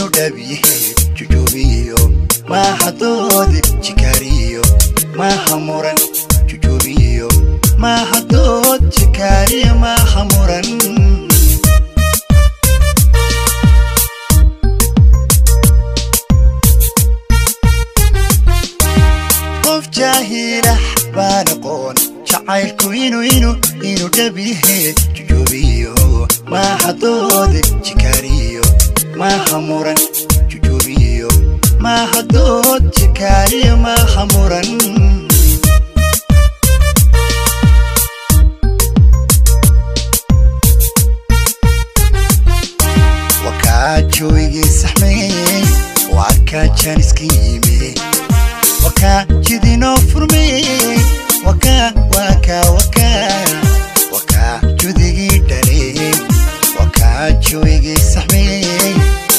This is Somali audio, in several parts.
inuu dhab yahay jujuubiyo maaha dood jikaariyo maaha muran jujuubiyo maaha dood jikaariyo maaha muran qof jaahilah baan aqoon jacaylku inuu inuu inuu dhab yahay jujuubiyo maaha dood jikaariyo maaha muran jujuubiyo maaha dood jikaariyo maaha muran wakaa joygii saxmeeyey waa kaa jaaniska yimi wakaa jidinoo furmeeyey wakaa wakaa wakaa wakaa judigii dhaley wakaa joygii saxmeeyey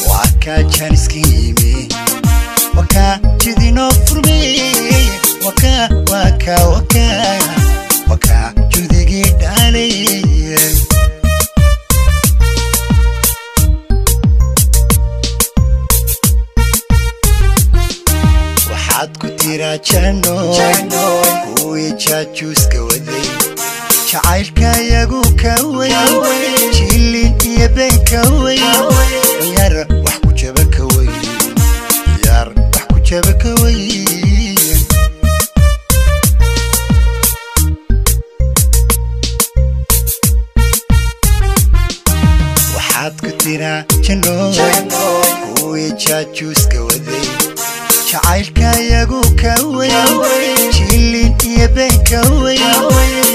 waa kaa jaaniska yimi wakaa jidinoo furmeeyey wakaa wakaa wakaa wakaa judigii dhaley waxaad ku tiraa janooy kuwii jaajuuska waday jacaylka iyagu ka weyn jilin iyo been ka weyn ciyaar wax ku jaba ka weyn ciyaar wax ku jaba ka weyn waxaad ku tiraa janooy kuwii jaajuuska waday jacaylka iyagu ka weyn jilin iyo been ka weyn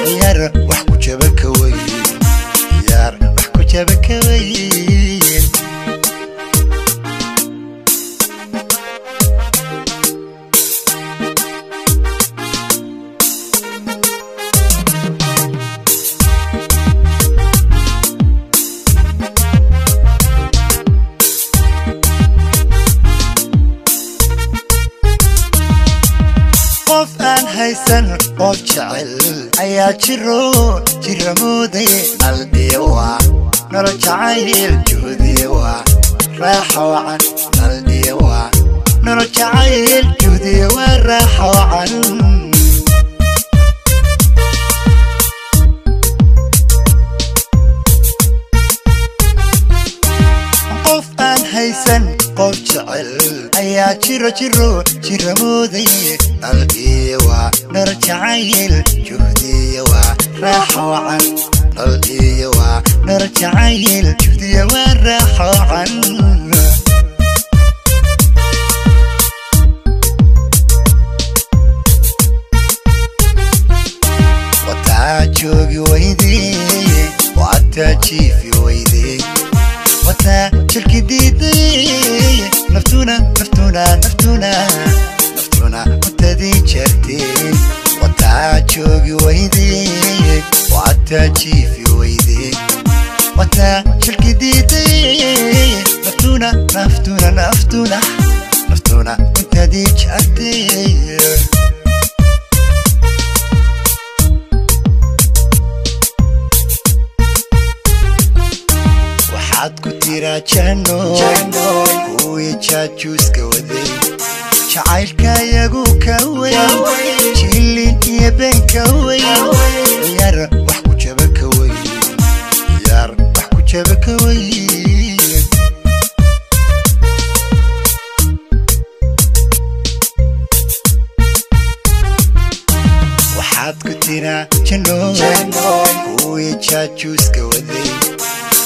ciyaar wax ku jaba ka weyn ciyaar wax ku jaba ka weyn qof aan haysan qof jecel ayaa jiro jira moodaye naldiya waa nolol jacayl juhdiya waa raaxa wacan naldiya waa nolol jacayl juhdiya waa raaxa wacan qof aan haysan qof jecel ayaa jiro jiro jira moodaye naldiya waa nolol jacayl juhdiya waa raaxa wacan naldiya waa nolol jacayl juhdiya waa raaxa wacan wataa joogi weydee wataa jiifi weydee wataa jirki diiday naftuna naftuna naftuna naftuna cuntadii jartay wataa joogi weydee wataa jiifi weydee wataa jirki diiday naftuna naftuna naftuna naftuna cuntadii jartay waxaad ku tiraa janooy kuwii jaajuuska waday jacaylka iyagu ka weyn jilin iyo been ka weyn ciyaar wax ku jaba ka weyn ciyaar wax ku jaba ka weyn waxaad ku tiraa janooy kuwii jaajuuska waday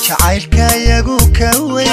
jacaylka iyagu ka weyn.